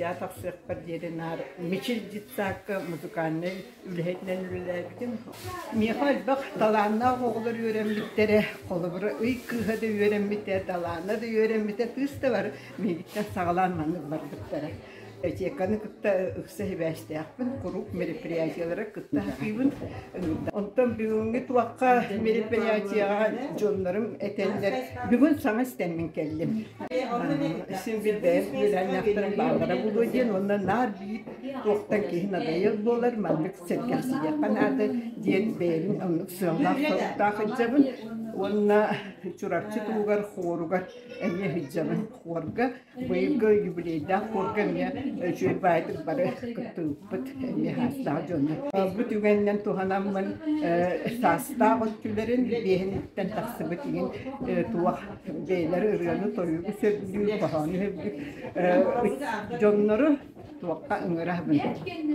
Пенсияҕа тахсыахпар диэри наар Мичил детсадка музыкальнай үлэһитинэн үлэлээбитим. Миэхэ элбэх талааннаах оҕолор үөрэммиттэрэ, холобура Ый кыыһа да үөрэммитэ, Далаана да үөрэммитэ, кыыс да бары миигиттэн саҕалаан маннык барбыттара. Ипотеканы кытта ыкса сибээстээхпин, куруук мероприятиелары кытта сатыыбын. Онтон бүгүҥҥү туохха мероприятиеҕа дьоннорум этэллэр, бүгүн саҥа истэммин кэллим. Син биир бэйэм үөлээннээхтэрим бааллара буолуо диэн уонна наар биир туохтан киһи надоел буолар, маннык сэргэхсийиэххэ наада диэн бэйэбин оннук сыаллаах-соруктаах сылдьабын. Уонна Чурапчы туһугар хуоругар эмиэ сылдьабын. Хуорга Быйылгы юбилейдаах хуорга эмиэ үчүгэй баайдык бары кыттыбыппыт эмиэ саастаах дьону. Бу түгэнинэн туһанаммын саастаах өттүлэрин биэһиниттэн тахсыбыт иһин туох бэйэлэр ырыаны-тойугу сөбүлүүр, хоһоону сөбүлүүр дьоннору туохха ыҥырабын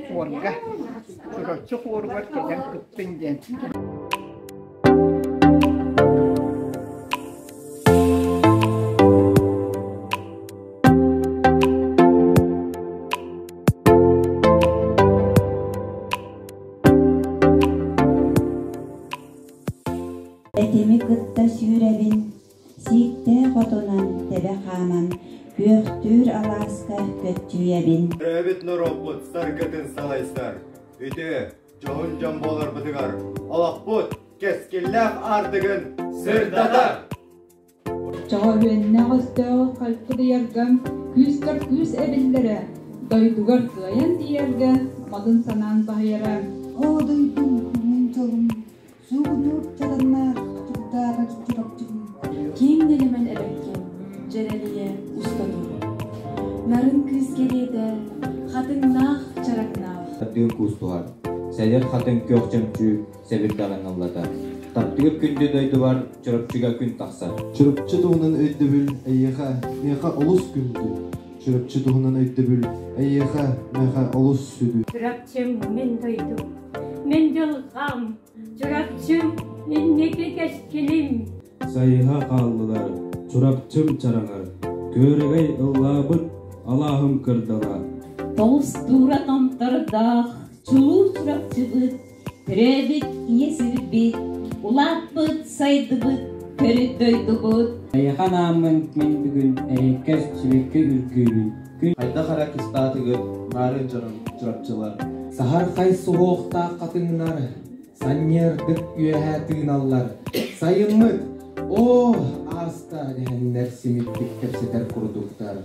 хуорга, Чурапчы хуоругар кэлэн кыттын диэн. Этими кытта сүүрэбин, сииктээх отунан тэбэ хааман, күөхтүүр алааска көччүйэбин. Төрөөбүт норуоппут саргытын салайсар, үтүө, дьоһун дьон буоларбытыгар олохпут кэскиллээх аартыгын сырдатар! Оччоҕо үөннээх өстөөҕү хайпыдыйарга күүскэр күүс эбиллэрэ, дойдугар кыайан тиийэргэ модун санаан баһыйара. Оо, дойдум, мин дьолум, суугунуур чараннаах чугдаарар Чурапчым. Киэҥ нэлэмэн эбэккэм, дьэрэлийэ уста тур. Нарын кыыс кэриэтэ, хатыҥнаах чаракнаах. Таптыыр куустуһар, сэдэр хатыҥ күөх чөмчүүк сэбирдэҕин ыллатар. Таптыыр күндү дойдубар Чурапчыга күн тахсар. Чурапчы туһунан өйдөбүл эйиэхэ, миэхэ олус күндү. Чурапчы туһунан өйдөбүл эйиэхэ, миэхэ олус сүдү. Чурапчым мин дойдум, мин дьылҕам, Чурапчым инники кэскилим. Сайыһа хааллылар Чурапчым чараҥар, Күөрэгэй ыллаабыт алааһым кырдала. Тоҕус туура томтордоох чулуу Чурапчыбыт Төрөөбүт ийэ сирбит, улааппыт, сайдыбыт төрүт дойдубут. Эйиэхэ анааммын мин бүгүн эриэккэс сибэкки үргүүбүн. Күн Хайдах эрэ кыстаатыгыт, нарын дьонум, чурапчылар. Саһархай суһуохтаах хатыҥнар санньыардык үөһэ тыыналлар. Сайыммыт, оо, ааста дэһэннэр симиктик кэпсэтэр курдуктар.